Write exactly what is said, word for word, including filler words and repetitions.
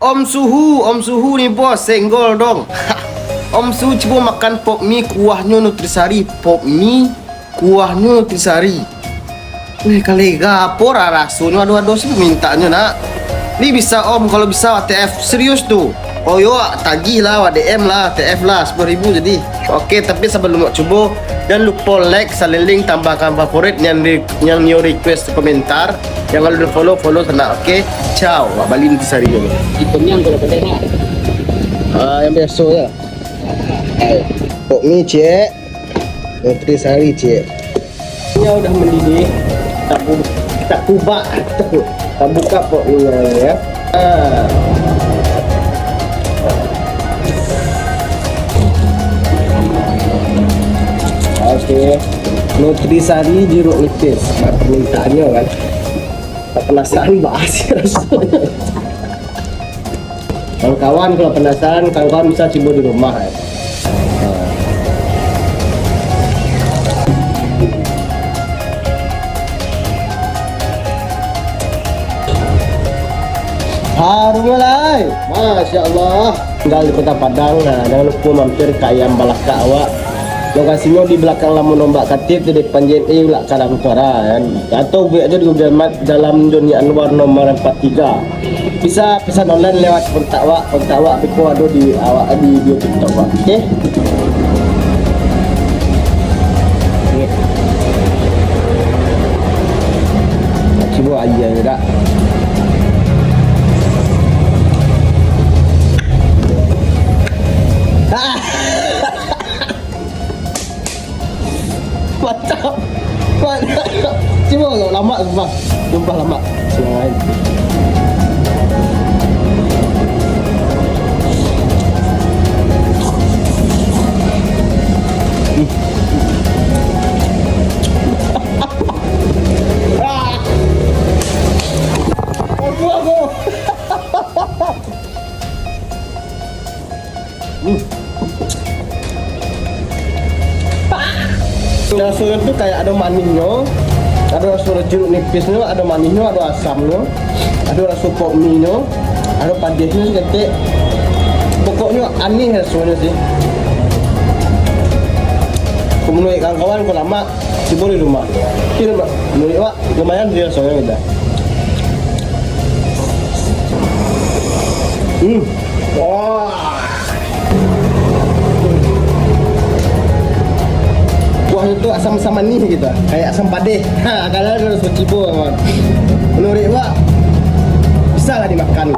Om Suhu, Om Suhu ni bos, senggol dong. Om Suhu cubo makan pop mie kuahnyo nutrisari, pop mie kuahnyo nutrisari. Weh, kalega apo ra-, rasonyo, aduh, aduh, si mintaknyo nak. Ni bisa Om, kalau bisa W T F, serius tu. Oh yo, tagih lah, W D M lah, W T F lah, sepuluh ribu jadi. Oke, tapi sabalum awak cubo, jan lupo like, saliling, tambahkan favorit yang di, yang nio request komentar. Yang kalau udah follow, follow sanak. Oke, ciao. Wak bali nutrisari dulu. Ikan yang kalau kedai nak. Ah, yang biaso je. Pok mi ciek. Nutrisari ciek. Minyak udah mendidih. Kita bu-, kita kubak. Kita buka pok minyak ya. Ah. Oke. Nutrisari jeruk nipis. Nah, permintaannya kan. Tak penasaran bahas ya. Kawan-kawan, kalau penasaran, kawan-kawan bisa cubo di rumah, ya. Harum lah, ai. Masya Allah. Tinggal di Kota Padang, nah, jangan lupa mampir ke Ayam Balakak awak. Lokasinyo di belakang lamun ombak katik tu, di depan J N E Ulak Karam Utara, kan. Atau buek aja di Google Map, Jalan Joni Anwar nomor empat tiga. Bisa pesan online lewat kontak awak, kontak awak beko ado di awak di bio TikTok awak. Oke? Oke. Cubo aia je dak. Ah! Mantap. Mantap. Cubo tu, lamak sumpah. Sumpah lamak. Siang. Ah. Aduh, aku. Hmm. Rasonyo tu kayak ado manihnyo, ado raso jeruk nipisnyo, ado manihnyo, ado asamnyo, ado raso pok minyo, ado padihnyo saketek. Pokoknyo aneh rasonyo sih. Kalau menurut kawan-kawan, kalau lamak, cubo di rumah. Oke, Mak. Menurut awak, lumayan sih rasonyo gitu. Hmm. Wah. Kuahnyo tu asam-asam manih gitu. Kayak asam padeh. Ha, kalau harus cubo, kawan. Menurut awak, bisa lah dimakan.